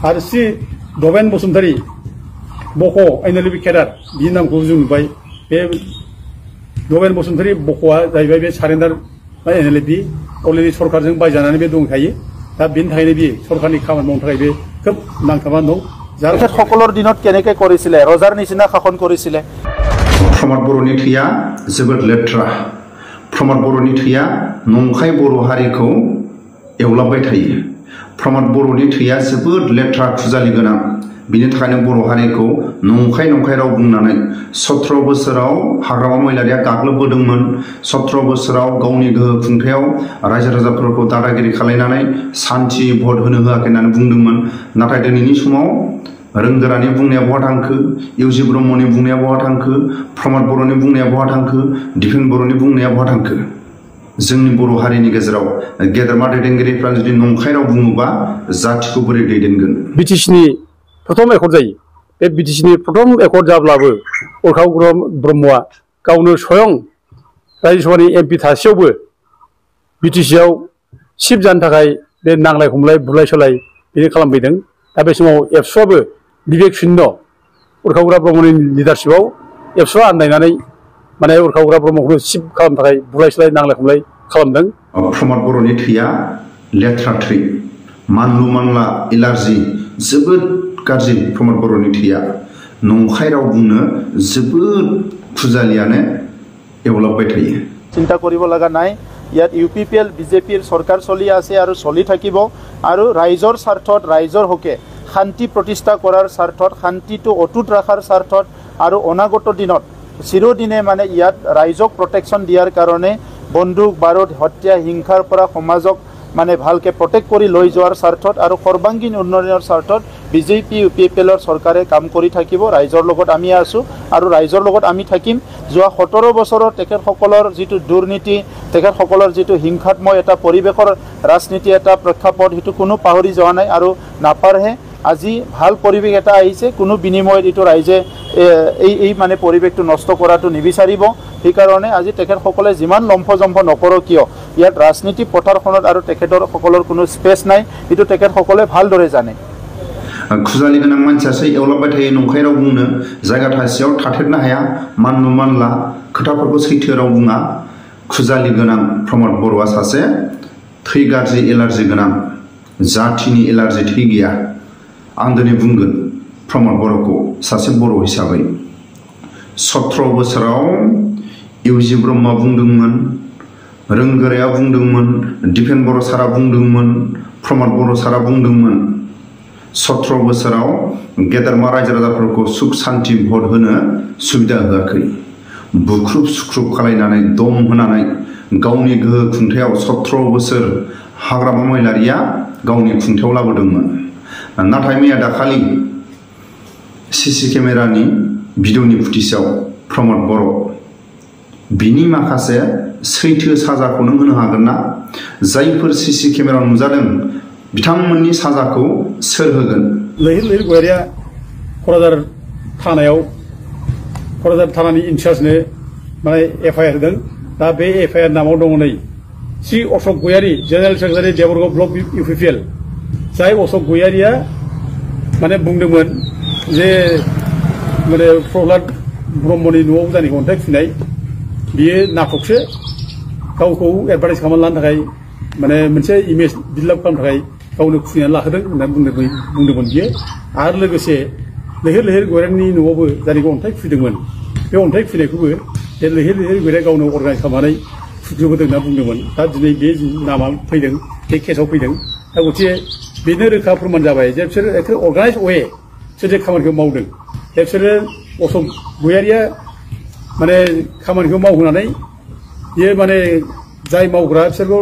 आरो सि दबेन बसुमतारी बक' एनएलपि केडार बिनि नामखौ जों नुबाय बे दबेन बसुमतारी बक'आ जाहैबाय बे सारेन्डार बा एनएलपि अलरेडि सरकारजों बायजानानै बे दंखायो दा बेनि थाखायनो बे सरकारनि खामानि मावनो थाखाय बे खोब नांथाबना दं যাৰ সকলৰ দিনত কেনেকৈ কৰিছিলে ৰজাৰ নিচিনা শাসন কৰিছিলে प्रमद बर'नि थैया जोबोद लेथ्रा प्रमद बर'नि थैया नंखाय बर' हारिखौ एवलाबबाय थायो प्रमद बर'नि थैया जोबोद लेथ्रा खुजालि गोनां बिनि थाखायनो बर' हारिखौ नंखाय राव बुंनानै 17 बोसोराव हाग्रामा महिलारिया गाग्लोबबोदोंमोन 17 बोसोराव गावनि गोहो खुंथायाव रायजो राजाफोरखौ दादागिरि खालायनानै शान्ति भट होनो होआखै होननानै बुंदोंमोन नाथाय दिनैनि समाव रोंगोरानि बुंनाया बहा थांखो इउजि ब्रह्मनि बुंनाया बहा थांखो प्रमद बर'नि बुंनाया बहा थांखो दिपेन बर'नि बुंनाया बहा थांखो जोंनि बर' हारिनि गेजेराव गेदेरमा दैदेनगिरिफ्रा जुदि नंखाय राव बुङोबा जातिखौ बोरै दैदेनगोन बिटिसिनि प्रथम एकर्ड जायो बे बिटिसिनि प्रथम एकर्ड जाब्लाबो उरखाव ब्रह्मआ गावनो स्वयं रायजोसभानि एमपि थासेयावबो बिटिसिआव सिफ जानो थाखाय बे नांलाय खमलाय बुलाय सोलाय बिदि खालामफैदों दा बे समाव एबसुआबो बिबेक शून्य उरखावग्रा ब्रह्मनि लिडारशिपआव एबसुआ आन्दायनानै माने उरखावग्रा ब्रह्मखौ सिफ खालामनो थाखाय बुलाय सोलाय नांलाय खमलाय खालामदों प्रमद बर'नि थैया लेथ्रा थै मानलु मानला एलार्जि जोबोद गाज्रि प्रमद बर'नि थैया नंखाय राव बुंनो जोबोद खुजालियानो एवलाबबाय थायो चिंता करिब लागा नाय ইয়াত ইউপিপিএল বিজেপিৰ চৰকাৰ চলি আছে আৰু চলি থাকিব আৰু ৰাইজৰ স্বাৰ্থত ৰাইজৰ হকে শান্তি প্ৰতিষ্ঠা কৰাৰ স্বাৰ্থত শান্তিটো অটুট ৰখাৰ স্বাৰ্থত আৰু অনাগত দিনত চিৰদিনে মানে ইয়াত ৰাইজক প্ৰটেকশ্যন দিয়াৰ কাৰণে বন্দুক বাৰুদ হত্যা হিংসাৰ পৰা সমাজক মানে ভালকে প্ৰটেক্ট কৰি লৈ যোৱাৰ স্বাৰ্থত আৰু সৰ্বাংগীন উন্নয়নৰ স্বাৰ্থত বিজেপি ইউপিপিএলৰ চৰকাৰে কাম কৰি থাকিব ৰাইজৰ লগত আমি আছো আৰু ৰাইজৰ লগত আমি থাকিম যোৱা 17 বছৰৰ তেখেতসকলৰ যিটো দুৰ্নীতি তেখেতসকলৰ যিটো হিংসাত্মক এটা পৰিৱেশৰ ৰাজনীতি এটা প্ৰেক্ষাপট হেতু কোনো পাহৰি যোৱা নাই আৰু নাপাৰহে আজি ভাল পৰিৱেশ এটা আহিছে কোনো বিনিময়ত এটো ৰাইজে এই মানে পৰিৱেশটো নষ্ট কৰাটো নিবিচাৰিব এই কাৰণে আজি তেখেতসকলে যিমান লম্ফজম্ফ নকৰো কিয় ইয়াত ৰাজনীতি পথাৰখনত আৰু তেখেতৰ সকলৰ কোনো স্পেচ নাই এটো তেখেতসকলে ভালদৰে জানে खुजालि गोनां मानसियासो एवलाबबाय थायो नंखाय राव बुंनो जायगा थासेयाव थाथेरनो हाया मानलु मानला खोथाफोरखौ सैथो राव बुङा खुजालि गोनां प्रमद बर'आ सासे थै गाज्रि एलार्जि गोनां जातिनि एलार्जि थै गैया आं दिनै बुंगोन प्रमद बर'खौ सासे बर' हिसाबै 17 बोसोराव इउजि ब्रह्मआ बुंदोंमोन रोंगोराया बुंदोंमोन दिपेन बर' सारा बुंदोंमोन प्रमद बर' सारा बुंदोंमोन 17 बोसोराव गेदेरमा रायजो राजाफोरखौ सुख शान्ति भट होनो सुबिदा होआखै बुख्रुब सुख्रुब खालायनानै दम होनानै गावनि गोहो खुंथायाव 17 बोसोर हाग्रामा महिलारिया गावनि खुंथायाव लाबोदोंमोन नाथाय मैया दाखालि सीसी केमेरानि भिडिअनि फुटेजआव प्रमद बर' बिनि माखासे सैथो साजाखौ नों होनो हागोन ना जायफोर सीसी केमेरा नुजादों बिथांमोननि साजाखौ सोर होगोन लैहोर लैहोर गयारिया क'क्राझार थानानि इनचार्जनो माने एफआइआर होदों दा बे एफआइआर नामाव दङ नै सि Ashok Goyari general secretary Debargaon block UPPL जाय अशोक गयारिया माने बुंदोंमोन जे माने प्रह्लाद ब्रह्मनि न'आव जानायखौ अन्थाइ खुनाय बियो नाटकसो गावखौ एडभार्टाइज खालामना लानो थाखाय माने मोनसे इमेज बिल्डआप खालामनो थाखाय गावनो खुनिनानै लाहोदों होननानै बुंदोंमोन बियो आरो लोगोसे लैहोर लैहोर गयारिनि न'आवबो जायखौ अन्थाइ खुदोंमोन बे अन्थाइ खुनायखौबो बे लैहोर लैहोर गयारिया गावनो अर्गानाइज खालामनानै खुजोबोदों होनना बुंदोंमोन दा दिनै बे नामा फैदों बे केसआव फैदों दा गथिखे बेनो रोखा फोरमान जाबाय जे बिसोर एखे अर्गानाइज वे बिसोर जे खामानिखौ मावदों दा बिसोरो अशोक गयारिया माने खामानिखौ मावहोनानै बियो माने जाय मावग्रा बिसोरखौ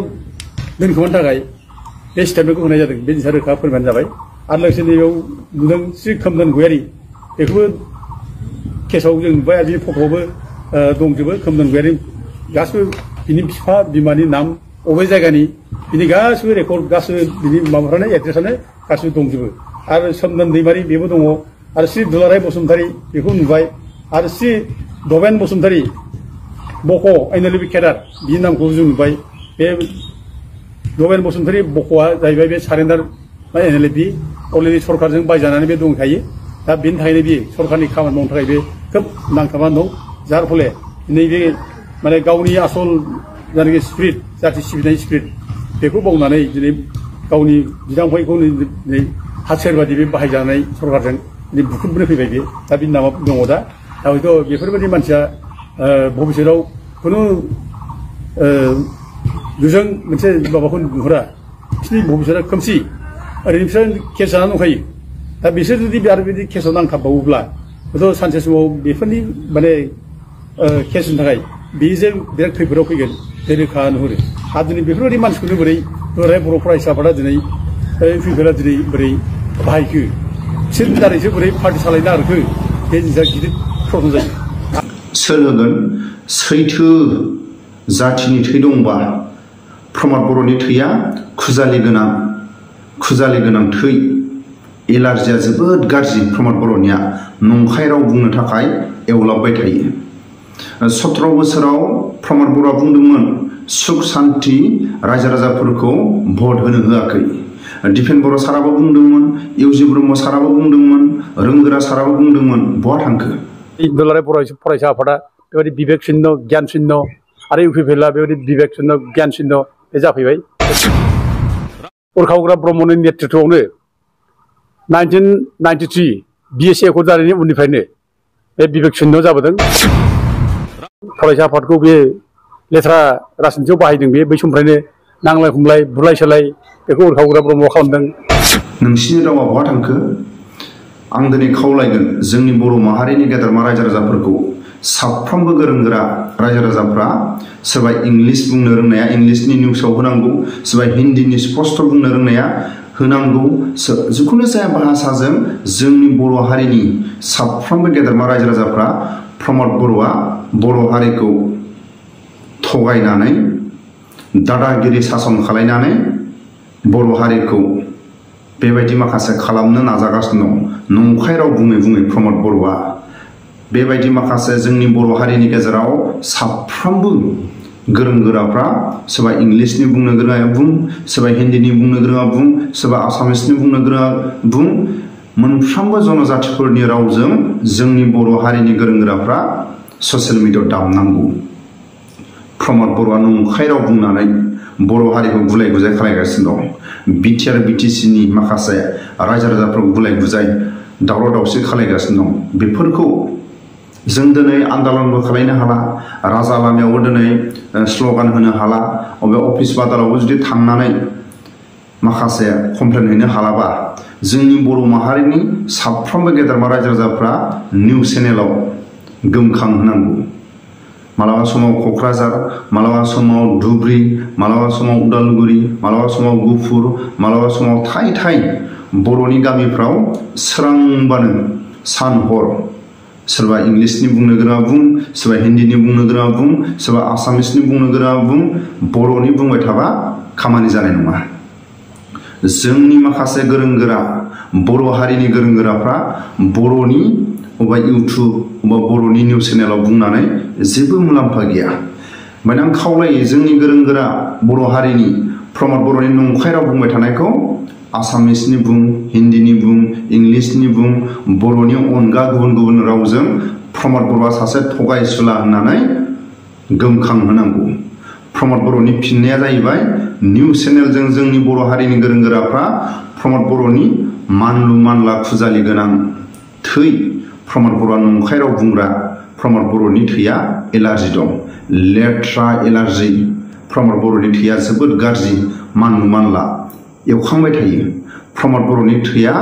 दोनखोमानो थाखाय बे स्टेटमेन्टखौ होनाय जादों बे जिनिसा रोखा फोरमान जाबाय आरो लोगोसे नैबेयाव नुदों श्री खोमदोन गयारि बेखौबो केसआव जों नुबाय आरो बिनि फट'आवबो दंजोबो खोमदोन गयारि गासिबो बिनि बिफा बिमानि नाम अबे जायगानि बिनि गासिबो रेकर्ड गासिबो बिनि माबाफ्रानो एड्रेसानो गासिबो दंजोबो आरो सोमदोन दैमारि बेबो दङ आरो श्री दुलाराय बसुमतारी बेखौ नुबाय आरो श्री दबेन बसुमतारी बक' एनएलपि केडार बिनि नामखौ जों नुबाय बे दबेन बसुमतारी बक'आ जाहैबाय बे सारेन्डार बा NLP अलरेडि सरकारजों बायजानानै बे दंखायो दा बेनि थाखायनो बे सरकारनि खामानि मावनो थाखाय बे खोब नांथाबनानै दं जार फले नैबे माने गावनि आसल जायनाखि स्पिरिट जाथि सिबिनाय स्पिरिट बेखौ बावनानै दिनै गावनि बिदा फंबायखौ दिनै हाथियार बादि बे बाहायजानाय सरकारजों दिनै बुख्रुबनो फैबाय बे दा बिनि नामा दङ दा हयथ' बेफोरबायदि मानसिया भबिष्यताव खुनु गोजों मोनसे माबाखौ नुहुरा बिसोरनि भबिष्यता खोमसि ओरैनो बिसोर केस जानानै दंखायो दा बिसोर जुदि आरो बिदि केसाव नांथाबबावोब्ला हयथ' सानसे समाव बेफोरनि माने केसनि थाखाय बेजों बिराद खैफोदाव फैगोन बे रोखा नुहुरो आरो दिनै बेफोरबायदि मानसिखौनो बोरै बर' फरायसाफोरा दिनै फैफोरा दिनै बोरै बाहायखो बिसोरनि दारैसो बोरै पार्टि सालायनो नागिरखो बे जिनिसा गिदिर प्रब्लेम जायो सोर होगोन सैथो जाथिनि थै दंबा प्रमद बर'नि थैया खुजालि गोनां थै एलार्जिया जोबोद गाज्रि प्रमद बर'निया नंखाय राव बुंनो थाखाय एवलाबबाय थायो 17 बोसोराव प्रमद बर'आ बुंदोंमोन सुख शान्ति रायजो राजाफोरखौ भट होनो होआखै दिपेन बर' साराबो बुंदोंमोन इउजि ब्रह्म साराबो बुंदोंमोन रोंगोरा साराबो बुंदोंमोन बहा थांखो दुलाराय फरायसा आफादा बेबायदि बिबेक सिन्न गियान सिन्न आरो इउपिपिएलआ बेबायदि बिबेक सिन्न गियान सिन्न बे जाफैबाय उरखावग्रा ब्रह्मनि नेतृत्वआवनो 1993 BSC एकर्ड जानायनि उननिफ्रायनो बे बिबेक सिन्न जाबोदों फरायसा आफादखौ बे लेथ्रा राजनितियाव बाहायदों बे बै समनिफ्रायनो नांलाय खमलाय बुलाय सोलाय बेखौ उरखावग्रा ब्रह्मआ खालामदों नोंसिनि रावा बहा थांखो आं दिनै खावलायगोन जोंनि बर' माहारिनि गेदेरमा रायजो राजाफोरखौ साफ्रोमबो गोरों गोरा रायजो राजाफ्रा सोरबा इंलिश बुंनो रोंनाया इंलिशनि निउसाव होनांगौ सोरबा हिन्दीनि स्पष्ट बुंनो रोंनाया होनांगौ जिखुनु जाया भाषाजों जोंनि बर' हारिनि साफ्रोमबो गेदेरमा रायजो राजाफ्रा प्रमद बर'आ बर' हारिखौ थगायनानै दादागिरि सासन खालायनानै बर' हारिखौ बेबायदि माखासे खालामनो नाजागासिनो दं नंखाय राव बुङै प्रमद बर'आ बेबायदि माखासे जोंनि बर' हारिनि गेजेराव साफ्रोमबो गोरों गोराफ्रा सोरबा इंलिशनि बुंनो गोरोङा बुं सोरबा हिन्दीनि बुंनो गोरोङा बुं सोरबा आसामिसनि बुंनो गोरोङा बुं मोनफ्रोमबो जनजातिफोरनि रावजों जोंनि बर' हारिनि गोरों गोराफ्रा ससियेल मिडियायाव दामनांगौ प्रमद बर'आ नंखाय राव बुंनानै बर' हारिखौ गुलाय गुजाय खालामगासिनो दं बिटिआर बिटिसिनि माखासे रायजो राजाफोरखौ गुलाय गुजाय दावराव दावसि खालामगासिनो दं बेफोरखौ जों दिनै आन्दलनबो खालामनो हाला राजा लामायावबो दिनै स्ल'गान होनो हाला अबे अफिस बाजारावबो जुदि थांनानै माखासे कमप्लेन हैनो हालाबा जोंनि बर' माहारिनि साफ्रोमबो गेदेरमा रायजो राजाफ्रा निउस चेनेलाव गोमखां होनांगौ मालाबा समाव क'क्राझार मालाबा समाव धुबुरी मालाबा समाव उदालगुरि मालाबा समाव गुफुर मालाबा समाव थाइ बर'नि गामिफ्राव सोरांबानो सान हर सोरबा इंलिशनि बुंनो गोरोङा बुं सोरबा हिन्दीनि बुंनो गोरोङा बुं सोरबा आसामिसनि बुंनो गोरोङा बुं बर'नि बुंबाय थाबा खामानि जानाय नङा जोंनि माखासे गोरों गोरा बर' हारिनि गोरों गोराफ्रा बर'नि अबा इउटुब अबा बर'नि निउस चेनेलाव बुंनानै जेबो मुलाम्फा गैया ओमफ्राय आं खावलायो जोंनि गोरों गोरा बर' हारिनि प्रमद बर'नि नंखाय राव बुंबाय थानायखौ आसामिसनि बुं हिन्दीनि बुं इंलिशनि बुं बर'नि अनगा गुबुन रावजों प्रमद बर'आ सासे थगायसुला होननानै गोमखां होनांगौ प्रमद बर'नि फिननाया जाहैबाय निउस चेनेलजों जोंनि बर' हारिनि गोरों गोराफ्रा प्रमद बर'नि मानलु मानला खुजालि गोनां थै प्रमद बर'आ नंखाय राव बुंग्रा प्रमद बर'नि थैया एलार्जि दं लेथ्रा एलार्जि प्रमद बर'नि थैया जोबोद गाज्रि मानलु मानला एवखांबाय थायो प्रमद बर'नि थैया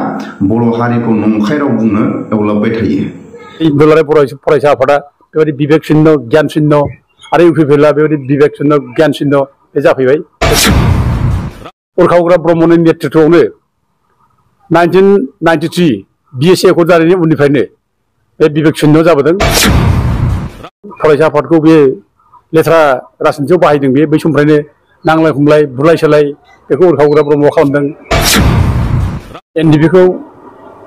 बर' हारिखौ नंखाय राव बुंनो एवलाबबाय थायो दुलाराय फरायसा आफादा बेबायदि बिबेक सिन्न गियान सिन्न आरो इउपिपिएलआ बेबायदि बिबेक सिन्न गियान सिन्न बे जाफैबाय उरखावग्रा ब्रह्मनि नेतृत्वआवनो 1993 BSC एकर्ड जानायनि उननिफ्रायनो बे बिबेक सिन्न जाबोदों फरायसा आफादखौ बे लेथ्रा राजनितियाव बाहायदों बे बै समनिफ्रायनो नांलाय खमलाय बुलाय सोलाय बेखौ उरखावग्रा ब्रह्मआ खालामदों NDP खौ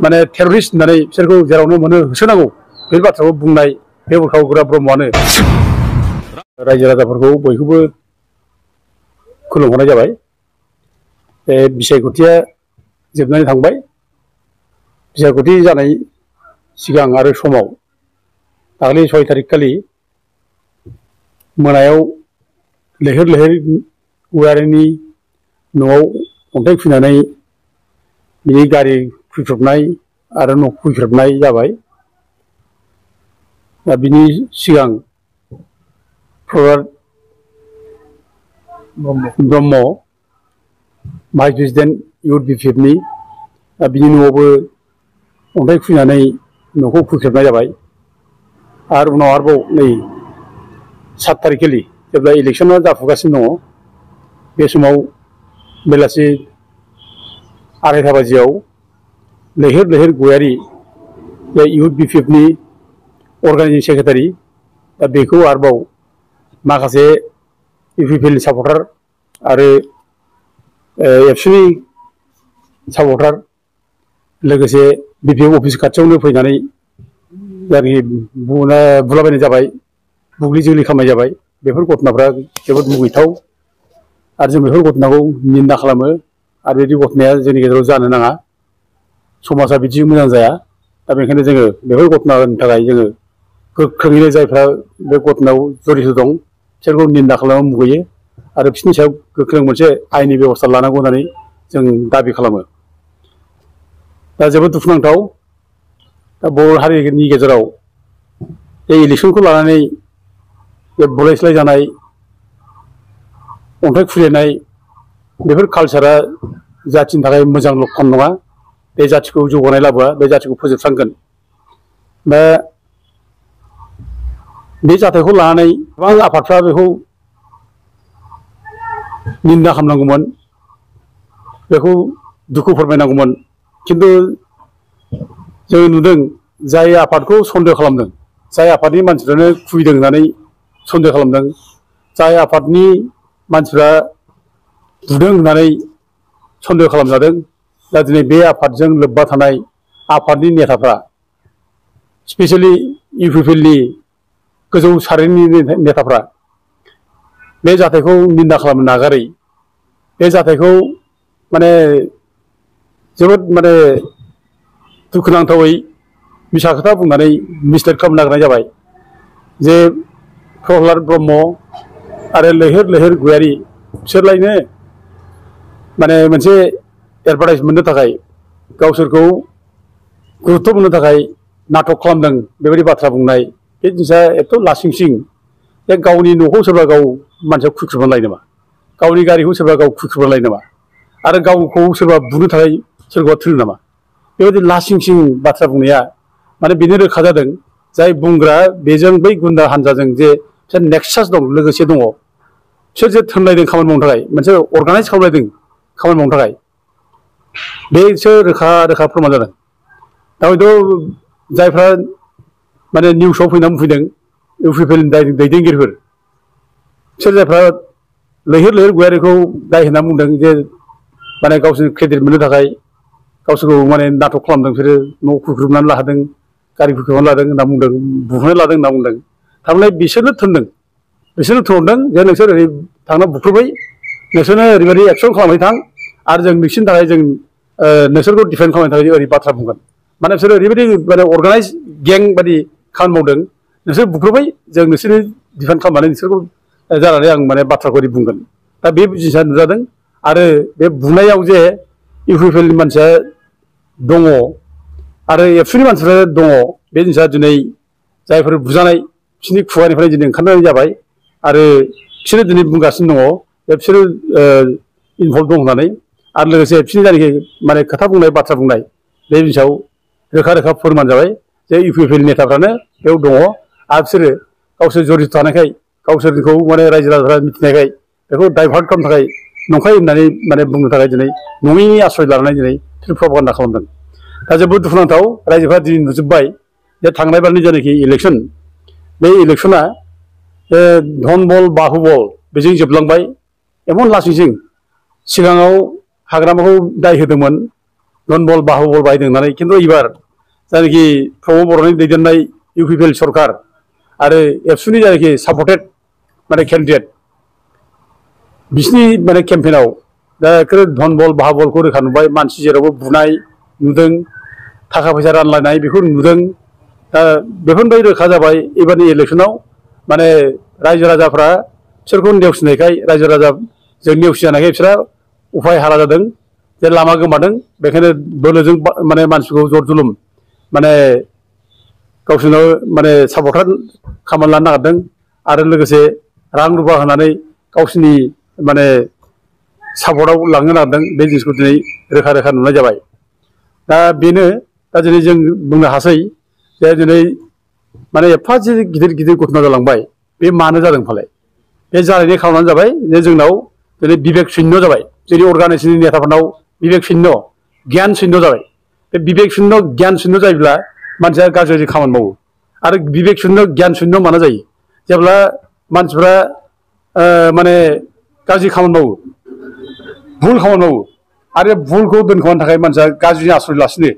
माने टेररिस्ट होननानै बिसोरखौ जेरावनो मोनो होसोनांगौ बे बाथ्राखौ बुंनाय बे उरखावग्रा ब्रह्मआनो रायजो राजाफोरखौ बयखौबो खुलुमहरनाय जाबाय बे बिसायख'थिया जोबनानै थांबाय बिसायख'थि जानाय सिगां आरो समाव दाखालि 6 तारिख खालि मोनायाव लैहोर लैहोर गयारिनि न'आव अन्थाइ खुबैनानै बिनि गारि फैख्रबनाय आरो न' फैख्रबनाय जाबाय। दा बिनि सिगां प्रभात ब्रह्म भाइस प्रेसिडेन्ट इउथ बिपिएफनि बिनि न'आवबो अन्थाइ खुबैनानै न'खौ फैख्रबनाय जाबाय। आरो उनाव आरोबाव नै 7 तारिख खालि जेब्ला इलेक्सना जाफुगासिनो दङ बे समाव बेलासि 2:30 बाजियाव लैहोर लैहोर गयारि बे इउथ बिपिएफनि अर्गानाइजिं सेक्रेटारि दा बेखौ आरोबाव माखासे इउपिपिएलनि सापर्टार आरो एबसुनि सापर्टार लोगोसे बिपिएफ अफिस खाथियावनो फैनानै जायनाखि बुलाबायनाय जाबाय बुग्लि जुग्लि खालामनाय जाबाय। बेफोर घटनाफ्रा जोबोद मुगैथाव आरो जों बेफोर घटनाखौ निन्दा खालामो आरो बिदि घटनाया जोंनि गेजेराव जानो नाङा। समाजा बिदि मोजां जाया। दा बेनिखायनो जोङो बेफोर घटनानि थाखाय जोङो गोख्रोङैनो जायफ्रा बे घटनायाव जड़ित दं बिसोरखौ निन्दा खालामनो मुगैयो आरो बिसोरनि सायाव गोख्रों मोनसे आयेननि बेबस्था लानांगौ होननानै जों दाबि खालामो। दा जोबोद दुखुनांथाव दा बर' हारिनि गेजेराव बे इलेक्सनखौ लानानै बे बुलायस्लाय जानाय अन्थाइ खुबैनाय बेफोर कालचारा जाथिनि थाखाय मोजां लक्षण नङा। बे जाथिखौ जौगानाय लाबोआ, बे जाथिखौ फोजोबस्रांगोन। दा बे जाथायखौ लानानै गोबां आफादफ्रा बेखौ निन्दा खालामनांगौमोन, बेखौ दुखु फोरमायनांगौमोन। खिन्थु जों नुदों जाय आफादखौ सन्देह खालामदों, जाय आफादनि मानसिफ्रानो खुबैदों होननानै सन्देह खालामदों, जाय आफादनि मानसिफ्रा बुदों होननानै सन्देह खालामजादों, दा दिनै बे आफादजों लोब्बा थानाय आफादनि नेताफ्रा स्पेसियेलि इउपिपिएलनि गोजौ सारिनि नेताफ्रा बे जाथायखौ निन्दा खालामनो नागारै बे जाथायखौ माने जोबोद माने दुखुनांथावै मिसा खोथा बुंनानै मिसलेट खालामनो नागिरनाय जाबाय जे प्रहलाद ब्रह्म आरो लैहोर लैहोर गयारि बिसोरलायनो माने मोनसे एडभार्टाइज मोननो थाखाय गावसोरखौ गुरुत्व मोननो थाखाय नाटक खालामदों बेबायदि बाथ्रा बुंनाय बे जिनिसा एथ' लासिंसिं जे गावनि न'खौ सोरबा गाव मानसिया खुख्रुबनानै लायो नामा, गावनि गारिखौ सोरबा गाव खुख्रुबनानै लायो नामा आरो गावखौ सोरबा बुनो थाखाय सोरबा थोनो नामा, बेबायदि लासिंसिं बाथ्रा बुंनाया माने बेनो रोखा जादों जाय बुंग्रा बेजों बै गुन्दा हान्जाजों जे बिसोर नेक्सास दं, लोगोसे दङ, बिसोर जे थोनलायदों खामानि मावनो थाखाय, मोनसे अर्गानाइज खालामलायदों खामानि मावनो थाखाय, बेसो रोखा रोखा फोरमान जादों। दा हयथ' जायफ्रा माने निउसाव फैनानै बुंफैदों इउपिपिएलनि दैदेनगिरिफोर बिसोर जायफ्रा लैहोर लैहोर गयारिखौ दाय होनना बुंदों जे माने गावसोर क्रेडिट मोननो थाखाय गावसोरखौ माने नाटक खालामदों, बिसोरो न' खुख्रुबनानै लादों, गारि खुख्रुबनानै लादों होनना बुंदों, बुनानै लादों होनना बुंदों। थारमाने बिसोरनो थोनदों, बिसोरनो थोनहरदों जे नोंसोर ओरै थांना बुख्रुबबाय, नोंसोरनो ओरैबायदि एक्सन खालामबाय थां आरो जों नोंसिनि थाखाय जों नोंसोरखौ डिफेन्ड खालामनो थाखाय ओरै बाथ्रा बुंगोन। माने बिसोरो ओरैबायदि माने अर्गानाइज गें बायदि खामानि मावदों, नोंसोर बुख्रुबबाय जों नोंसोरनि डिफेन्ड खालामनानै नोंसोरखौ जानानै आं माने बाथ्राखौ ओरै बुंगोन। दा बे जिनिसा नुजादों आरो बे बुनायाव जे इउपिपिएलनि मानसिया दङ आरो एबसुनि मानसिफ्रा दङ, बे जिनिसा दिनै जायफोर बुजानाय बिसोरनि खुगानिफ्राय दिनै ओंखारनाय जाबाय आरो बिसोरो दिनै बुंगासिनो दङ जे बिसोरो इनभल्भ दं होननानै आरो लोगोसे बिसोरनि जायनाखि माने खोथा बुंनाय बाथ्रा बुंनाय बे जिनिसाव रोखा रोखा फोरमान जाबाय जे इउपिपिएलनि नेताफ्रानो बेयाव दङ आरो बिसोरो गावसोर जड़ित थानायखाय गावसोरखौ माने रायजो राजाफ्रा मिथिनायखाय बेखौ डाइभार्ट खालामनो थाखाय नंखाय होननानै माने बुंनो थाखाय दिनै नङैनि आश्रय लानानै दिनै बिसोर प्रपागान्डा खालामदों। दा जोबोद दुखुनांथाव रायजोफ्रा दिनै नुजोब्बाय जे थांनाय बारनि जायनाखि इलेक्सन, बे इलेक्सना धन बल बाहु बल बेजों जोबलांबाय। एमन लासिंसिं सिगाङाव हाग्रामाखौ दाय होदोंमोन धन बल बाहु बल बाहायदों होननानै, खिन्थु एबार जायनाखि प्रमद बर'नि दैदेननाय इउपिपिएल सरकार आरो एबसुनि जायनाखि सापर्टेड माने केन्डिडेट बिसिनि माने केम्पेइनाव दा धन बल बाहा बलखौ रोखा नुबाय मानसि जेरावबो बुनाय नुदों थाखा फैसा रानलायनाय बेखौ नुदों दा बेफोरनिफ्राय रोखा जाबाय एबारनि इलेक्सनाव माने रायजो राजाफ्रा बिसोरखौ नेवसिनायखाय रायजो राजा जों नेवसिजानायखाय बिसोरा उफाय हाला जादों जे लामा गोमादों बेखायनो बोलोजों माने मानसिखौ जर जुलुम माने गावसोरनाव माने सापर्टार खामानि लानो नागिरदों आरो लोगोसे रां रुपा होनानै गावसोरनि माने सापर्टआव लांनो नागिरदों बे जिनिसखौ दिनै रोखा रोखा नुनाय जाबाय दा बेनो दा दिनै जों बुंनो हासै जे दिनै माने एफा गिदिर गिदिर घटना जालांबाय बे मानो जादों फालाय बे जानायनि खारनानो जाबाय जे जोंनाव दिनै बिबेक शून्य जाबाय जोंनि अर्गानाइजेसननि नेताफोरनाव बिबेक शून्य गियान शून्य जाबाय बे बिबेक शून्य गियान शून्य जायोब्ला मानसिया गाज्रि खामानि मावो आरो बिबेक शून्य गियान शून्य मानो जायो जेब्ला मानसिफ्रा माने गाज्रि खामानि मावो भुल खामानि मावो आरो भुलखौ दोनखोमानो थाखाय मानसिया गाज्रि आश्रय लासिनो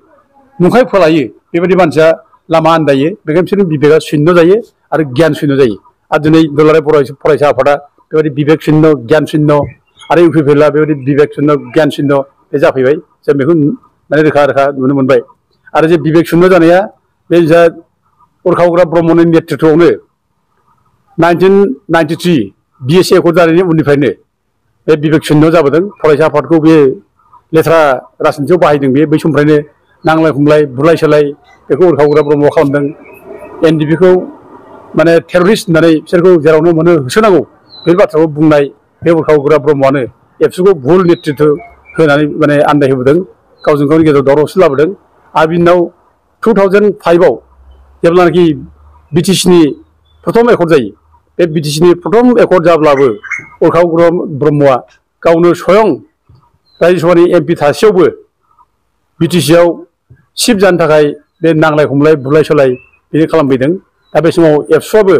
नंखाय फोलायो बेबायदि मानसिया लामा आन्दायो बेखायनो बिसोरनि बिबेका शून्य जायो आरो गियान शून्य जायो आरो दिनै दुलाराय फरायसा आफादा बेबायदि बिबेक शून्य गियान शून्य आरो इउपिपिएलआ बेबायदि बिबेक शून्य गियान शून्य बे जाफैबाय जों बेखौ माने रोखा रोखा नुनो मोनबाय आरो जे बिबेक शून्य जानाया बे जा उरखावग्रा ब्रह्मनि नेतृत्वआवनो 1993 बिएसए एकर्ड जानायनि उननिफ्रायनो बे बिबेक शून्य जाबोदों फरायसा आफादखौ बे लेथ्रा राजनितियाव बाहायदों बे बै समनिफ्रायनो नांलाय खमलाय बुलाय सोलाय बेखौ उरखावग्रा ब्रह्म खालामदों एनडिपिखौ माने टेररिस्ट होननानै बिसोरखौ जेरावनो मोनो होसोनांगौ बे बाथ्राखौ बुंनाय बे उरखावग्रा ब्रह्मआनो एबसुखौ भुल नेतृत्व होनानै माने आन्दायहोबोदों गावजों गावनि गेजेराव दावरावसो लाबोदों आरो बिनि उनाव 2005आव जेब्लानाखि बिटिसिनि प्रथम एकर्ड जायो बे बिटिसिनि प्रथम एकर्ड जाब्लाबो उरखावग्रा ब्रह्मआ गावनो स्वयं रायजो सभानि एमपि थासेयावबो बिटिसिआव सिफ जानो थाखाय बे नांलाय खमलाय बुलाय सोलाय बिदि खालामफैदों दा बे समाव एबसुआबो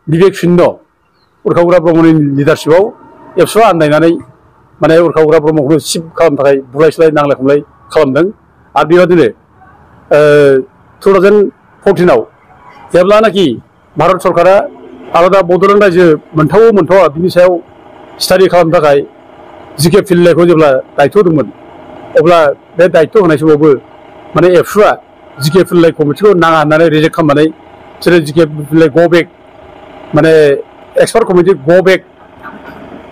बिबेक शून्य उरखावग्रा ब्रह्मनि लिडारशिपआव एबसुआ आन्दायनानै माने उरखावग्रा ब्रह्मखौनो सिफ खालामनो थाखाय बुलाय सोलाय नांलाय खमलाय खालामदों आरो बेबादिनो 2014आव जेब्लानाखि भारत सरकारा आलादा बड'लेण्ड रायजो मोनथावो मोनथावा बिनि सायाव स्टाडि खालामनो थाखाय जिके फिल्लायखौ जेब्ला दायथ' होदोंमोन अब्ला बे दायथ' होनाय समावबो माने एबसुआ जिके फिल्लाय कमिटिखौ नाङा होननानै रिजेक्ट खालामनानै बिसोरो जिके फिल्लाय गो बेक माने एक्सपार्ट कमिटि गो बेक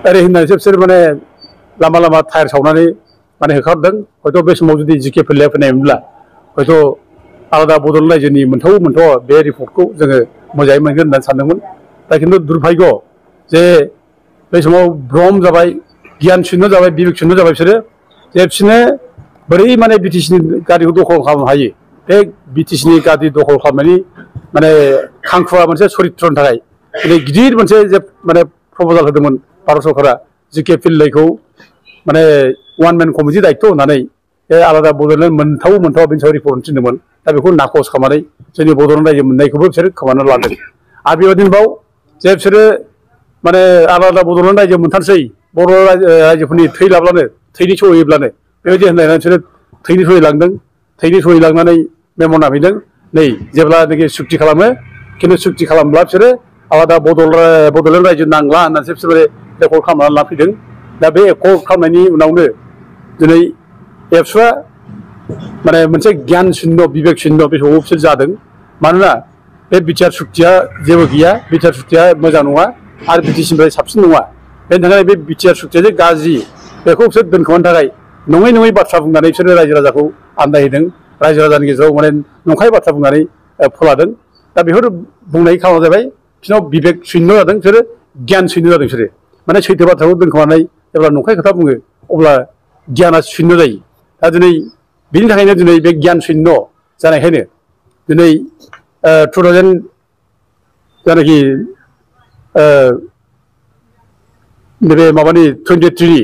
ओरै होननानैसो बिसोर माने लामा लामा टायार सावनानै माने होखारदों हयथ' बे समाव जुदि जिके फिल्लाया फैनायमोनब्ला हयथ' आलादा बड'लेण्ड रायजोनि मोनथावो मोनथावा बे रिपर्टखौ जोङो मोजाङै मोनगोन होननानै सानदोंमोन दा खिन्थु दुर्भाग्य जे बे समाव भ्रम जाबाय गियान शून्य जाबाय बिबेक शून्य जाबाय बिसोरो जे बिसोरनो बोरै माने बिटिसिनि गारिखौ दखल खालामनो हायो बे बिटिसिनि गारि दखल खालामनायनि माने खांखुवा मोनसे चरित्रनि थाखाय माने गिदिर मोनसे जे माने प्रप'जाल होदोंमोन भारत सरकारा जिके फिल्लायखौ माने वान मेन कमिटि दायथ' होननानै बे आलादा बड'लेण्ड मोनथावो मोनथावा बेनि सायाव रिपर्ट थिनदोंमोन दा बेखौ नाकस खालामनानै जोंनि बड'लेण्ड रायजो मोननायखौबो बिसोर खोमानानै लादों आरो बेबादिनोबाव जे बिसोरो माने आलादा बड'लेण्ड रायजो मोनथारसै बर' रायजोफोरनि थै लाब्लानो थैनि सहैब्लानो बेबायदि होनलायनानै बिसोरो थैनि सहैलांदों थैनि सहैलांनानै मेमन नाफैदों नै जेब्लानाखि सुक्ति खालामो खिन्थु सुक्ति खालामब्ला बिसोरो आलादा बड'लेण्ड रायजो नांला होननानैसो बिसोर माने एकर्ड खालामनानै लाफैदों दा बे एकर्ड खालामनायनि उनावनो दिनै एबसुआ माने मोनसे गियान शून्य बिबेक शून्य बे समाव बिसोर जादों मानोना बे बिटिआर सुक्तिया जेबो गैया बिटिआर सुक्तिया मोजां नङा आरो बिटिसिनिफ्राय साबसिन नङा बेनि थाखाय बे बिटिआर सुक्तिया जे गाज्रि बेखौ बिसोर दोनखोमानो थाखाय नङै नङै बाथ्रा बुंनानै बिसोरो रायजो राजाखौ आन्दायहोदों रायजो राजानि गेजेराव माने नंखाय बाथ्रा बुंनानै फोलादों दा बेफोर बुंनाय खामानिया जाबाय बिसोरनाव बिबेक शून्य जादों बिसोरो गियान शून्य जादों बिसोरो माने सैथो बाथ्राखौ दोनखोमानानै जेब्ला नंखाय खोथा बुङो अब्ला गियाना शून्य जायो दा दिनै बिनि थाखायनो दिनै बे गियान शून्य जानायखायनो दिनै 2000 जानाखि नैबे माबानि 23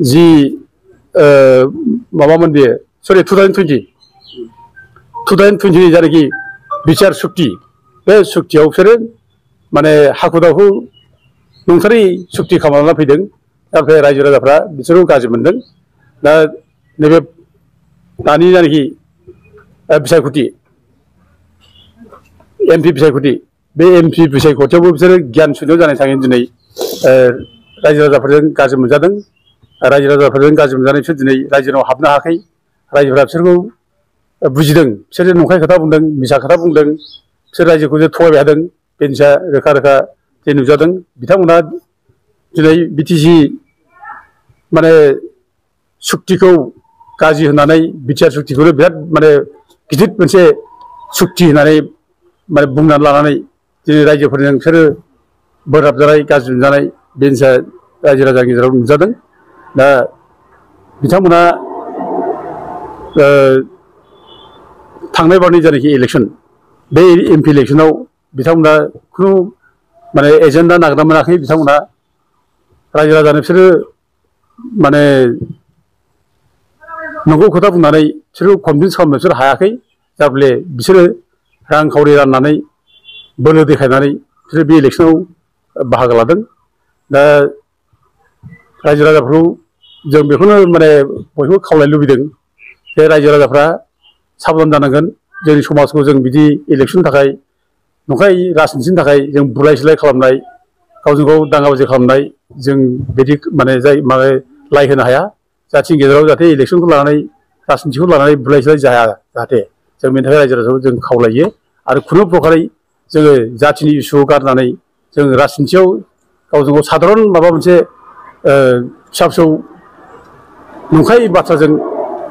जि माबामोन बेयो सरि 2020 जानाखि बिटिआर सुक्ति बे सुक्तियाव बिसोरो माने हाखु दाखु नंथारै सुक्ति खालामना फैदों ओमफ्राय रायजो राजाफ्रा बिसोरखौ गाज्रि मोनदों दा नैबे दानि जानाखि बिसायख'थि एमपि बिसायख'थि बे एमपि बिसायख'थियावबो बिसोरो गियान शून्य जानायनि थाखाय दिनै रायजो राजाफोरजों गाज्रि मोनजादों रायजो राजाफोरजों गाज्रि मोनजानाय बिसोर दिनै रायजोनाव हाबनो हायाखै रायजोफोरा बिसोरखौ बुजिदों बिसोर नंखाय खोथा बुंदों मिसा खोथा बुंदों बिसोर रायजोखौ जे थगायबाय थादों बे जिनिसा रोखा रोखा जे नुजादों बिथांमोना दिनै बिटिसि माने सुक्तिखौ गाज्रि होननानै बिटिआर सुक्तिखौनो बिराद माने गिदिर मोनसे सुक्ति होननानै माने बुंनानै लानानै दिनै रायजोफोरजों बिसोरो बोराबजानाय गाज्रि मोनजानाय बे जिनिसा रायजो राजानि गेजेराव नुजादों दा बिथांमोना थांनाय बारनि जायनाखि इलेक्सन बे एमपि इलेक्सनाव बिथांमोना खुनु माने एजेन्डा नागिरना मोनाखै बिथांमोना रायजो राजानो बिसोरो माने नंगौ खोथा बुंनानै बिसोरखौ कनभिन्स खालामनो बिसोर हायाखै जाबले बिसोरो रांखावरि राननानै बोलो देखायनानै बिसोरो बे इलेक्सनाव बाहागो लादों दा रायजो राजाफोरखौ जों बेखौनो माने बयबो खावलायनो लुबैदों जे रायजो राजाफ्रा साबधान जानांगोन जोंनि समाजखौ जों बिदि इलेक्सननि थाखाय नंखाय राजनितिनि थाखाय जों बुलाय सुलाय खालामनाय गावजों गाव दाङाबाजि खालामनाय जों बिदि माने जाय माने लाय होनो हाया जाथिनि गेजेराव जाहाथे इलेक्सनखौ लानानै राजनितिखौ लानानै बुलाय सुलाय जाया जाहाथे जों बेनि थाखाय रायजो राजाखौ जों खावलायो आरो खुनु प्रकारै जोङो जाथिनि इस्युखौ गारनानै जों राजनितियाव गावजों गाव साधारन माबा मोनसे फिसा फिसौ नंखाय बाथ्राजों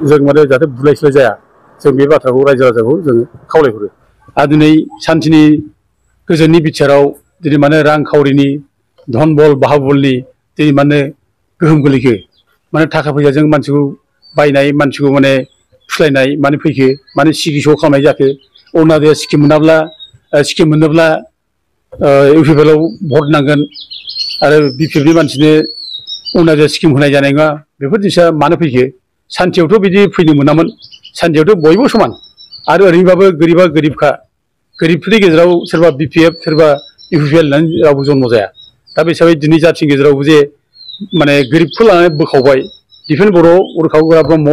जों माने जाहाथे बुलाय सुलाय जाया जों बे बाथ्राखौ रायजो राजाखौ जोङो खावलायहरो आरो दिनै सान्थिनि गोजोननि बिथिराव दिनै माने रांखावरिनि धन बल बाहुबलनि दिनै माने गोहोम गोलैखो माने थाखा फैसाजों मानसिखौ बायनाय मानसिखौ माने फुस्लायनाय माने फैखो माने सिगिस' खालामनाय जाखो अरुणादया स्किम मोनोब्ला इउपिपिएलआव भट नांगोन आरो बिपिएफनि मानसिनो अरुणादया स्किम होनाय जानाय नङा बेफोर जिनिसा मानो फैखो सान्थियावथ' बिदि फैनो मोनामोन सान्थियावथ' बयबो समान आरो ओरैनोबाबो गोरिबा गोरिबखा गोरिबफोरनि गेजेराव सोरबा बिपिएफ सोरबा इउपिपिएल होननानै रावबो जन्म जाया दा बे हिसाबै दिनै जाथिनि गेजेरावबो जे माने गोरिबखौ लानानै बोखावबाय दिफेन बर' उरखाव गोरा ब्रह्म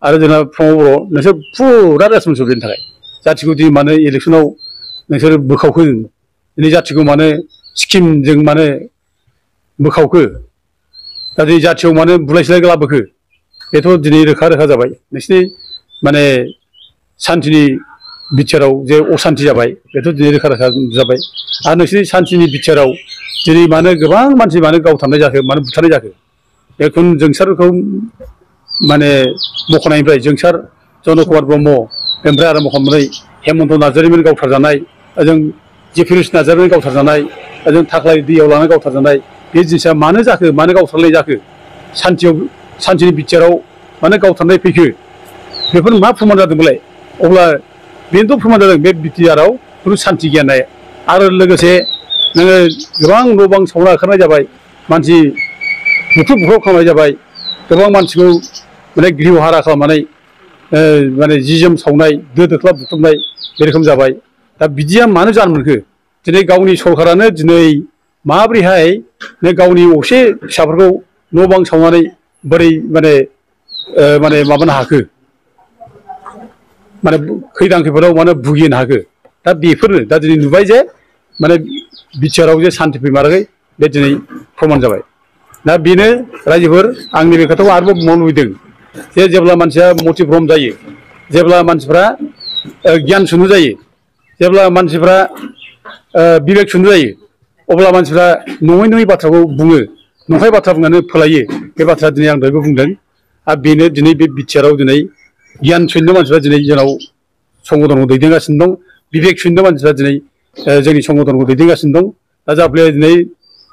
आरो जोंना प्रमद बर' नोंसोर फुरा रेसपन्सिबल बेनि थाखाय जाथिखौ दिनै मानो इलेक्सनाव नोंसोर बोखावखो दिनै जाथिखौ मानो स्किमजों मानो बोखावखो दा दिनै जाथियाव मानो बुलाय सुलाय लाबोखो बेथ' दिनै रोखा रोखा जाबाय नोंसिनि माने सान्थिनि बिटिआराव जे असान्थि जाबाय बेथ' दिनै रोखा रोखा जाबाय आरो नोंसिनि सान्थिनि बिटिआराव दिनै मानो गोबां मानसि मानो गावथारनाय जाखो मानो बुथारनाय जाखो बेखौ जोंसारखौ माने मख'नायनिफ्राय जोंसार जन कुमार ब्रह्म बेनिफ्राय आरम्भ खालामनानै हेमन्त नार्जारिमोन गावथारजानाय ओजों जेफिरुस नार्जारिमोन गावथारजानाय ओजों थाख्लाय दैयाव लानानै गावथारजानाय बे जिनिसा मानो जाखो मानो गावथारनाय जाखो सान्थिनि बिटिआराव मानो गावथारनाय फैखो बेफोर मा प्रमान जादोंमोनलाय अब्ला बेनोथ' प्रमान जादों बे बिटिआराव खुनु सान्थि गैयानाय आरो लोगोसे नोङो गोबां न' बां सावना ओंखारनाय जाबाय मानसि बुख्रुब खालामनाय जाबाय गोबां मानसिखौ माने गृह हारा खालामनानै माने जि जोम सावनाय दो दोख्ला बुख्रुबनाय बे रोखोम जाबाय दा बिदिया मानो जानो मोनखो दिनै गावनि सरकारानो दिनै माबोरैहाय गावनि असे फिसाफोरखौ न' बां सावनानै बोरै माने माबानो हाखो माने खैदां खैफोदाव माने भुगिनो हाखो दा बेफोरनो दा दिनै नुबाय जे माने बिटिआराव जे सान्थि फैमाराखै बे दिनै प्रमान जाबाय दा बेनो रायजोफोर आंनि बे खोथाखौ आरोबाव बुंबावनो लुबैदों जे जेब्ला मानसिया मटिभ्रम जायो जेब्ला मानसिफ्रा गियान सुनु जायो जेब्ला मानसिफ्रा बिबेक सुनु जायो अब्ला मानसिफ्रा नङै बाथ्राखौ बुङो नंखाय बाथ्रा बुंनानै फोलायो बे बाथ्रा दिनै आं दहायबो बुंदों आरो बेनो दिनै बे बिटिआराव दिनै गियान सुनु मानसिफ्रा दिनै जोंनाव संगठनखौ दैदेनगासिनो दं बिबेक सुनु मानसिफ्रा दिनै जोंनि संगठनखौ दैदेनगासिनो दं दा जाफ्ले दिनै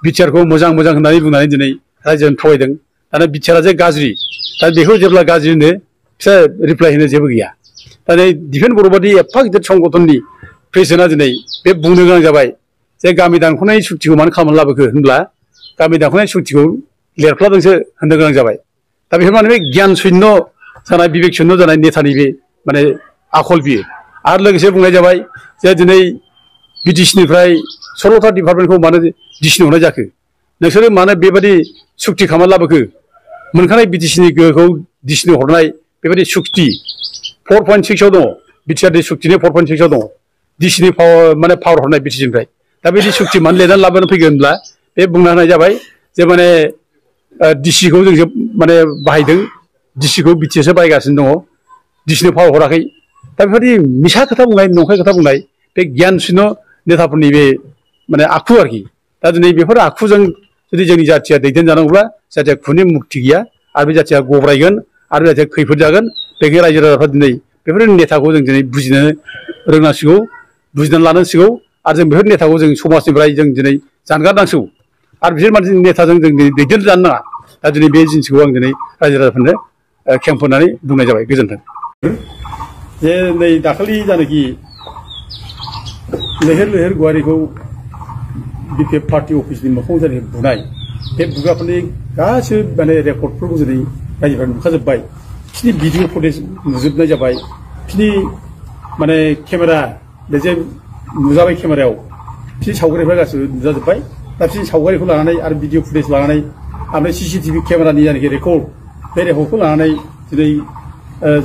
बिटिआरखौ मोजां होननानै बुंनानै दिनै रायजोआनो थगायदों दाना बिटिआरा जे गाज्रि दा बेखौ जेब्ला गाज्रि होनो बिसोर रिप्लाय होनो जेबो गैया दा नै दिफेन बर' बादि एफा गिदिर संगठननि प्रेसिडेन्टआ दिनै बे बुंनो गोनां जाबाय जे गामि दानख'नाय सुक्तिखौ मानो खालामनानै लाबोखो होनब्ला गामि दानख'नाय सुक्तिखौ लिरख्लादोंसो होननो गोनां जाबाय दा बेफोर माने बे गियान शून्य जानाय बिबेक शून्य जानाय नेतानि बे माने आखल बियो आरो लोगोसे बुंनाय जाबाय जे दिनै बिटिसिनिफ्राय 16था डिपार्टमेन्टखौ मानो डिसिनो हरनाय जाखो नोंसोरो मानो बेबायदि सुक्ति खालामनानै लाबोखो मोनखानाय बिटिसिनि गोहोखौ डिसिनो हरनाय बेबायदि सुक्ति 4.6आव दङ बिटिआरनि सुक्तिनि 4.6आव दङ डिसिनि माने पावार हरनाय बिटिसिनिफ्राय दा बिदि सुक्ति मानो लिरनानै लाबोनो फैगोन होनब्ला बे बुंना होनाय जाबाय जे माने डिसिखौ जों माने बाहायदों डिसिखौ बिटिएसआ बाहायगासिनो दङ डिसिनो फाव हराखै दा बेफोरबायदि मिसा खोथा बुंनाय नंखाय खोथा बुंनाय बे गियान शून्य नेताफोरनि बे माने आखु आरोखि दा दिनै बेफोर आखुजों जुदि जोंनि जाथिया दैदेनजानांगौब्ला जाथिया खुनि मुक्ति गैया आरो बे जाथिया गब्रायगोन आरो बे जाथिया खैफोद जागोन बेखायनो रायजो राजाफ्रा दिनै बेफोर नेताखौ जों दिनै बुजिनो रोंनांसिगौ बुजिनानै लानांसिगौ आरो जों बेफोर नेताखौ जों समाजनिफ्राय जों दिनै जानगारनांसिगौ आरो बिसोर मानसि नेताजों जों दैदेनजानो नाङा दा दिनै बे जिनिसखौ आं दिनै रायजो राजाफोरनो खेंफोरनानै बुंनाय जाबाय गोजोन्थों जे नै दाखालि जानाखि लैहोर लैहोर गुवारिखौ बिपिएफ पार्टी अफिसनि मोखाङाव जानाय बुनाय बे बुग्राफोरनि गासैबो माने रेकर्डफोरखौ दिनै रायजोफ्रा नुखाजोब्बाय बिसोरनि भिडिअ फुटेज नुजोबनाय जाबाय बिसोरनि माने केमेरा बे जे नुजाबाय केमेरायाव बिसोरनि सावगारिफ्रा गासैबो नुजाजोब्बाय दा बिसोरनि सावगारिखौ लानानै आरो भिडिअ फुटेज लानानै ओमफ्राय सिसिटिभि केमेरानि जानाखि रेकर्ड बे रेकर्डखौ लानानै दिनै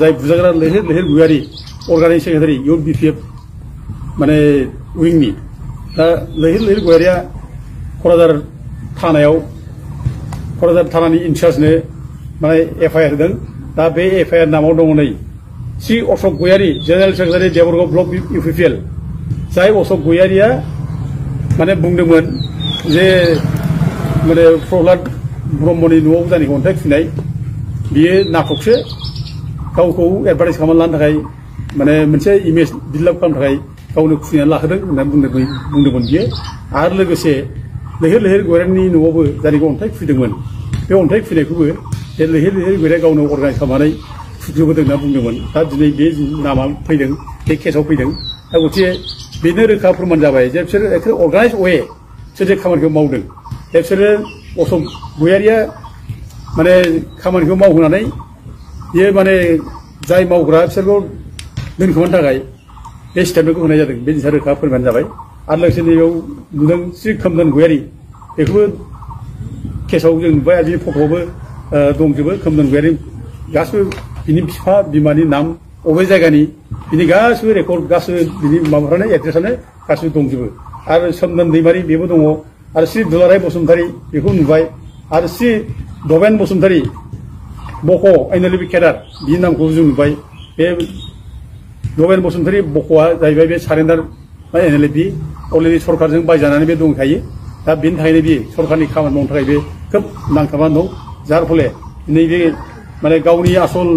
जाय बुजाग्रा लैहोर लैहोर गुवारि अर्गानिक सेक्रेटारि इउथ बिपिएफ माने उइंनि दा लैहोर लैहोर गुवारिया क'क्राझार थानानि इनचार्जनो माने एफआइआर होदों दा बे एफआइआर नामाव दङ नै Shri Ashok Goyari general secretary Debargaon block UPPL जाय अशोक गयारिया माने बुंदोंमोन जे माने प्रह्लाद ब्रह्मनि न'आव जानायखौ अन्थाइ खुनाय बियो नाटकसो गावखौ एडभार्टाइज खालामनानै लानो थाखाय माने मोनसे इमेज बिल्डआप खालामनो थाखाय गावनो खुलिनानै लाहोदों होननानै बुंदोंमोन बियो आरो लोगोसे लैहोर लैहोर गयारिनि न'आवबो जायखौ अन्थाइ खुबैदोंमोन बे अन्थाइ खुबैनायखौबो बे लैहोर लैहोर गयारिया गावनो अर्गानाइज खालामनानै खुबैबोदों होनना बुंदोंमोन दा दिनै बे नामा फैदों बे केसाव फैदों दा गथिखे बेनो रोखा फोरमान जाबाय जे बिसोर एखे अर्गानाइज वे बिसोर जे खामानिखौ मावदों बिसोरो अशोक गयारिया माने खामानिखौ मावहोनानै बियो माने जाय मावग्रा बिसोरखौ दोनखोमानो थाखाय बे स्टेटमेन्टखौ होनाय जादों बे जिनिसा रोखा फोरमान जाबाय आरो लोगोसे नैबेयाव नुदों श्री खोमदोन गयारि बेखौबो केसाव जों नुबाय आरो बिनि फट'आवबो दंजोबो खोमदोन गयारि गासिबो बिनि बिफा बिमानि नाम अबे जायगानि बिनि गासिबो रेकर्ड गासिबो बिनि माबाफ्रानो एड्रेसानो गासिबो दंजोबो आरो सोमदोन दैमारि बेबो दङ आरो श्री दुलाराय बसुमतारी बेखौ नुबाय आरो श्री दबेन बसुमतारी बक' एनएलपि केडार बिनि नामखौ जों नुबाय बे दबेन बसुमतारी बक'आ जाहैबाय बे सारेन्डार एनएलपि अलरेडि सरकारजों बायजानानै बे दंखायो दा बेनि थाखायनो बे सरकारनि खामानि मावनो थाखाय बे खोब नांथाबनानै दं जार फले नैबे माने गावनि आसल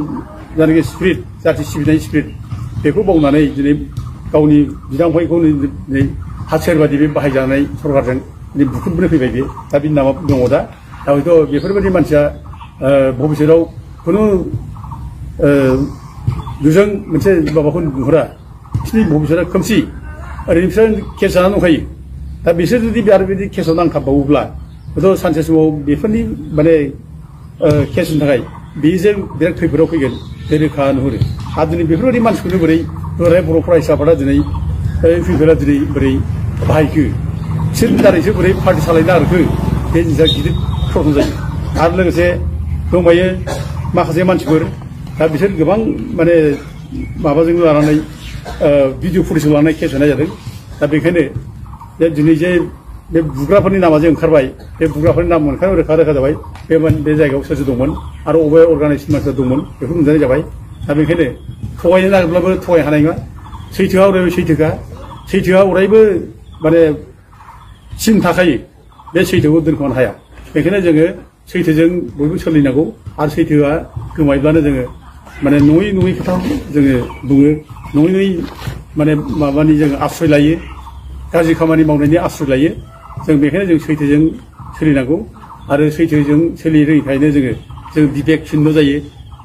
जायनाखि स्पिरिट जाथि सिबिनाय स्पिरिट बेखौ बावनानै दिनै गावनि बिदा फंबायखौ दिनै हाथियार बादि बे बाहायजानाय सरकारजों दिनै बुख्रुबनो फैबाय बे दा बिनि नामा दङ दा हयथ' बेफोरबायदि मानसिया भबिष्यतआव खुनु नुजों मोनसे माबाखौ नुहुरा बिसोरनि भबिष्यतआ खोमसि ओरैनो बिसोर केस जानानै दंखायो दा बिसोर जुदि आरो बिदि केसाव नांथाबबावोब्ला हयथ' सानसे समाव बेफोरनि माने केसनि थाखाय बेजों बिराद खैफोदाव फैगोन बे रोखा नुहुरो आरो दिनै बेफोरबायदि मानसिखौनो बोरै दुलाराय बर' फरायसाफोरा दिनै इउपिपिएलआ दिनै बोरै बाहायखो बिसोरनि दारैसो बोरै पार्टि सालायनो नागिरखो बे जिनिसा गिदिर प्रब्लेम जायो आरो लोगोसे दंबायो माखासे मानसिफोर दा बिसोर गोबां माने माबाजों लानानै भिडिअ फुटेजखौ लानानै केस होनाय जादों दा बेखायनो जे दिनै जे बे बुग्राफोरनि नामा जे ओंखारबाय बे बुग्राफोरनि नाम ओंखारनाय रोखा रोखा जाबाय बे जायगायाव सोर सोर दंमोन आरो अबे अर्गानाइजेसन मानसिफोर दंमोन बेखौ नुजानाय जाबाय दा बेखायनो थगायनो नागिरब्लाबो थगायनो हानाय नङा सैथोआ अरायबो सैथोआ अरायबो माने सिन थाखायो बे सैथोखौ दोनखोमानो हाया बेखायनो जोङो सैथोजों बयबो सोलिनांगौ आरो सैथोआ गोमायोब्लानो जोङो माने नङै खोथा जोङो बुङो नङै माने माबानि जोङो आश्रय लायो गाज्रि खामानि मावनायनि आश्रय लायो जों बेखायनो जों सैथोजों सोलिनांगौ आरो सैथोजों सोलिनो रोङिखायनो जों बिबेक शून्य जायो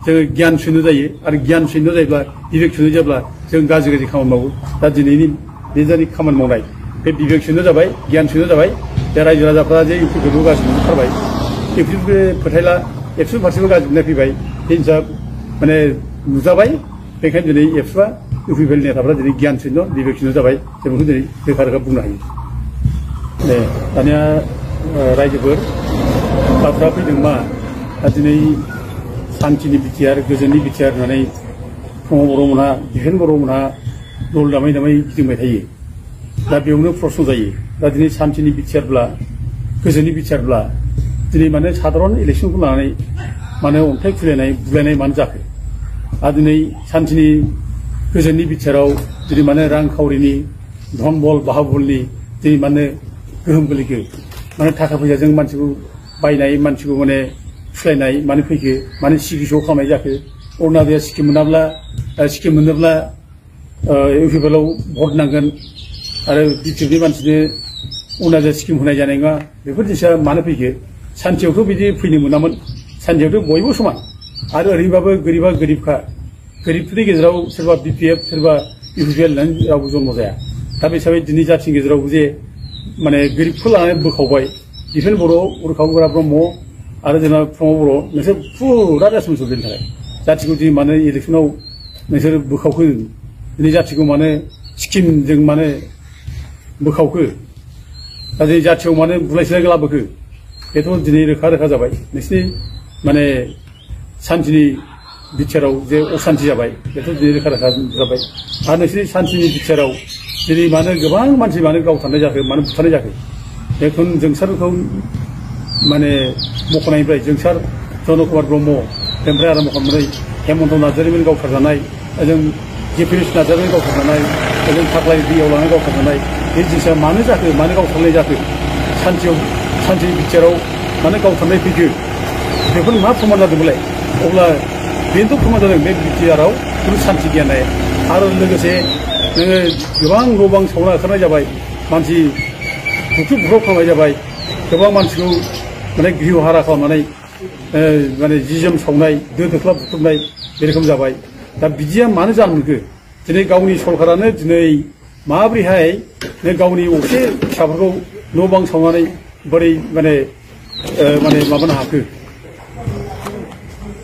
जोङो गियान शून्य जायो आरो गियान शून्य जायोब्ला बिबेक शून्य जाब्ला जों गाज्रि खामानि मावो दा दिनैनि बे जानि खामानि मावनाय बे बिबेक शून्य जाबाय गियान शून्य जाबाय दा रायजो राजाफ्रा जे इउपिपिएलखौ गाज्रि नुथारबाय इउपिपिएल फोथायला एबसु फारसेबो गाज्रि नुनाय फैबाय बे हिसाब माने नुजाबाय बेखायनो दिनै एबसुआ इउपिपिएल नेताफ्रा दिनै गियान शून्य बिबेक शून्य जाबाय जों बेखौ दिनै रोखा रोखा बुंनो हायो दानिया रायजोफोर बाथ्रा फैदों मा दा दिनै शान्तिनि बिटिआर गोजोननि बिटिआर होननानै प्रमद बर'मोनहा बिफेन बर'मोनहा दल दामै दामै गिदिंबाय थायो दा बेयावनो प्रश्न जायो दा दिनै शान्तिनि बिटिआरब्ला गोजोननि बिटिआरब्ला दिनै माने साधारन इलेक्सनखौ लानानै माने अन्थाइ खुलायनाय बुलायनाय मानो जाखो आरो दिनै सान्थिनि गोजोननि बिथिराव दिनै माने रांखावरिनि धन बल बाहाबलनि दिनै माने गोहोम गोलैखो माने थाखा फैसाजों मानसिखौ बायनाय मानसिखौ माने खुलायनाय मानो फैखो माने सिकित्सा खालामनाय जाखो अरुणादया स्किम मोनोब्ला इउपिपिएलआव भट नांगोन आरो बिटिएफनि मानसिनो अरुणादया स्किम होनाय जानाय नङा बेफोर जिनिसा मानो फैखो सान्थियावथ' बिदि फैनो मोनामोन सान्थियावथ' बयबो समान आरो ओरैबाबो गोरिबा गोरिबखा गोरिबफोरनि गेजेराव सोरबा बिपिएफ सोरबा इउपिपिएल होननानै रावबो जन्म जाया दा बे हिसाबै दिनै जाथिनि गेजेराव जे माने गोरिबखौ लानानै बोखावबाय दिफेन बर' उरखाव ब्रह्म आरो जोंना प्रमद बर' नोंसोर फुरा रेसपन्सिबल बेनि थाखाय जाथिखौ दिनै माने इलेक्सनाव नोंसोर बोखावखो दिनै जाथिखौ माने स्किमजों माने बोखावखो दा दिनै जाथियाव माने बुलायसोलाय लाबोखो बेथ' दिनै रोखा रोखा जाबाय नोंसिनि माने सान्थिनि बिथिराव जे असान्थि जाबाय बेथ' दिनै रोखा रोखा जाबाय आरो नोंसिनि सान्थिनि बिथिराव दिनै मानो गोबां मानसि मानो गावथारनाय जाखो मानो बुथारनाय जाखो बेखौ जोंसारखौ माने मख'नायनिफ्राय जोंसार जन कुमार ब्रह्म बेनिफ्राय आराम्भ खालामनानै हेमन्त नार्जारिमोन गावथारजानाय ओजों जेपिनिस नार्जारिमोन गावथारजानाय ओजों थाख्लाय दैयाव लानानै गावथारजानाय बे जिनिसा मानो जाखो मानो गावथारनाय जाखो सान्थिनि बिथिराव मानो गावथारनाय फैखो बेफोर मा प्रमान जादोंमोनलाय अब्ला बेनोथ' प्रमान जादों बे बिटिआरआव खुनु सान्थि गैयानाय आरो लोगोसे नोङो गोबां न' बां सावना ओंखारनाय जाबाय मानसि बुख्रुब खालामनाय जाबाय गोबां मानसिखौ माने गृह हारा खालामनानै माने जि जोम सावनाय दो दोख्ला बुख्रुबनाय बे रोखोम जाबाय दा बिदिया मानो जानो मोनखो दिनै गावनि सरकारानो दिनै माबोरैहाय गावनि असे फिसाफोरखौ न' बां सावनानै बोरै माने माबानो हाखो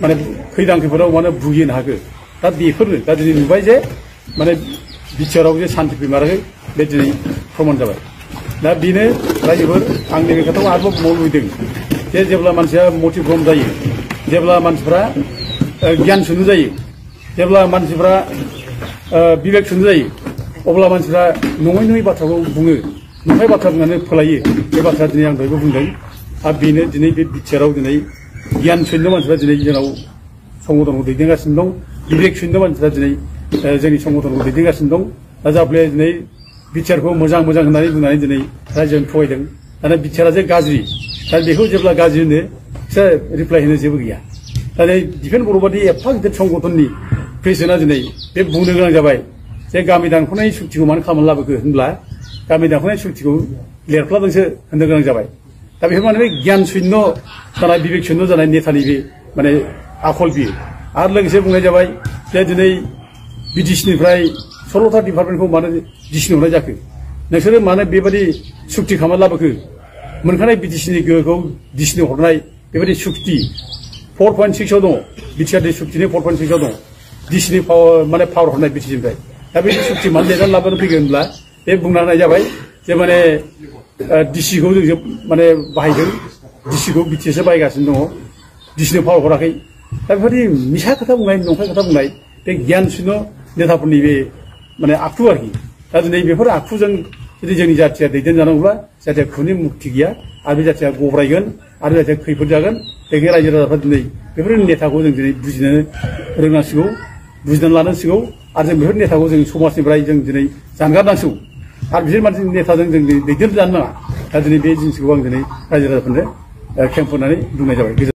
माने खैदां खैफोदाव माने भुगिनो हाखो दा बेफोरनो दा दिनै नुबाय जे माने बिटिआरआव जे सान्थि फैमाराखै बे दिनै प्रमान जाबाय दा बेनो रायजोफोर आं नैबे खोथाखौ आरोबाव बुंनो लुबैदों जे जेब्ला मानसिया मटिभ्रम जायो जेब्ला मानसिफ्रा गियान सुनु जायो जेब्ला मानसिफ्रा बिबेक सुनु जायो अब्ला मानसिफ्रा नङै बाथ्राखौ बुङो नंखाय बाथ्रा बुंनानै फोलायो बे बाथ्राया दिनै आं दहायबो बुंदों आरो बेनो दिनै बे बिटिआरआव दिनै गियान सुनु मानसिफ्रा दिनै जोंनाव संगठनखौ दैदेनगासिनो दं बिबेक सुनु मानसिफ्रा दिनै जोंनि संगठनखौ दैदेनगासिनो दं दा जाफ्ले दिनै बिटिआरखौ मोजां होननानै बुंनानै दिनै रायजोआव थगायदों दाना बिटिआरआ जे गाज्रि दा बेखौ जेब्ला गाज्रि होनो बिसोर रिप्लाइ होनो जेबो गैया दा नै दिफेन बर' बादि एफा गिदिर संगठननि प्रेसिडेन्टआ दिनै बे बुंनो गोनां जाबाय जे गामि दानख'नाय सुक्तिखौ मानो खालामनानै लाबोखो होनब्ला गामि दानख'नाय सुक्तिखौ लिरफ्लादोंसो होननो गोनां जाबाय दा बेफोर माने बे गियान शून्य जानाय बिबेक शून्य जानाय नेतानि बे माने आखल बियो आरो लोगोसे बुंनाय जाबाय जे दिनै बिटिसिनिफ्राय 16था डिपार्टमेन्टखौ मानो डिसिनो हरनाय जाखो नोंसोरो मानो बेबायदि सुक्ति खालामनानै लाबोखो मोनखानाय बिटिसिनि गोहोखौ डिसिनो हरनाय बेबायदि सुक्ति 4.6आव दङ बिटिआरनि सुक्तिनि 4.6आव दङ डिसिनि माने पावार हरनाय बिटिसिनिफ्राय दा बे सुक्ति मानो लिरनानै लाबोनो फैगोन होनब्ला बे बुंना होनाय जाबाय जे माने डिसिखौ जों माने बाहायदों डिसिखौ बिटिएसआ बाहायगासिनो दङ डिसिनो पावार हराखै दा बेफोरबायदि मिसा खोथा बुंनाय नंखाय खोथा बुंनाय बे गियान शून्य नेताफोरनि बे माने आखु आरोखि दा दिनै बेफोर आखुजों जुदि जोंनि जाथिया दैदेनजानांगौब्ला जाथिया खुनि मुक्ति गैया आरो बे जाथिया गब्रायगोन आरो जाथिया खैफोद जागोन बेखायनो रायजो राजाफ्रा दिनै बेफोर नेताखौ जों दिनै बुजिनो रोंनांसिगौ बुजिनानै लानांसिगौ आरो जों बेफोर नेताखौ जों समाजनिफ्राय जों दिनै जानगारनांसिगौ आरो बिसोर मानसि नेताजों जों दैदेनजानो नाङा दा दिनै बे जिनिसखौ आं दिनै रायजो राजाफोरनो खेंफोरनानै बुंनाय जाबाय।